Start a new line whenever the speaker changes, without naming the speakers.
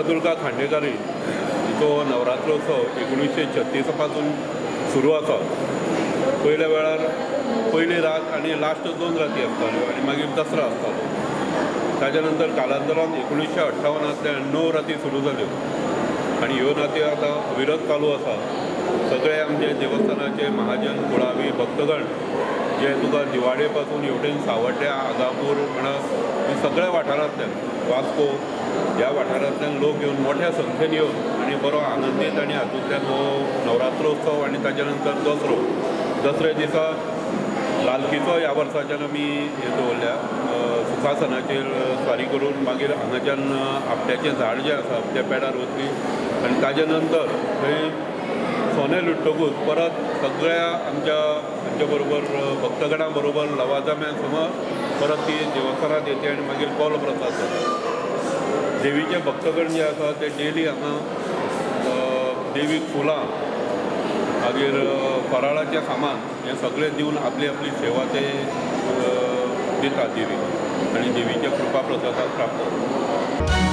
शांतादुर्गा खांडेकारी हिचो नवरात्रोत्सव 1936 पासून सुरू आसा. पयल्या वेळार पयली रात आनी लास्ट 2 राती आसताल्यो आनी मागीर दसरो आसतालो. ताच्या नंतर कालांतरान 1958 9 राती सुरू जाल्यो आनी ह्यो राती आतां अविरत चालू आसा. सगळे आमचे देवस्थानाचे महाजन, कुळावी, भक्तगण जे तुका दिवाडे पासून हेवटेन सावड्ड्या, आगापूर म्हणा सगळ्या वाठारांतल्यान, वास्को ह्या वाठारांतल्यान लोक येवन मोठ्या संख्येन येवन आनी बरो आनंदीत आनी हातूंतल्यान हो नवरात्रोत्सव आनी ताच्या नंतर दसरो. दसऱ्या दिसा लालकीचो ह्या वर्साच्यान आमी हे दवरल्या, सुखासनाचेर स्वारी करून मागीर हांगाच्यान आपट्याचें झाड जें आसा त्या पेडार वतली आनी ताच्या नंतर थंय सोने लुट्टकूच परत सगळ्या आमच्या आमच्या बरोबर भक्तगणां बरोबर लवाजाम्या समज परत ती देवस्थानांत येते आनी मागीर कोलो प्रसाद जाता. देवीचे भक्तगण जे आसा ते डेली हांगा देवीक फुलां, मागीर फराळाचें सामान हें सगळें दिवन आपली आपली सेवा ते दितात देवीक आनी देवीच्या कृपा प्रसादाक प्राप्त जाता.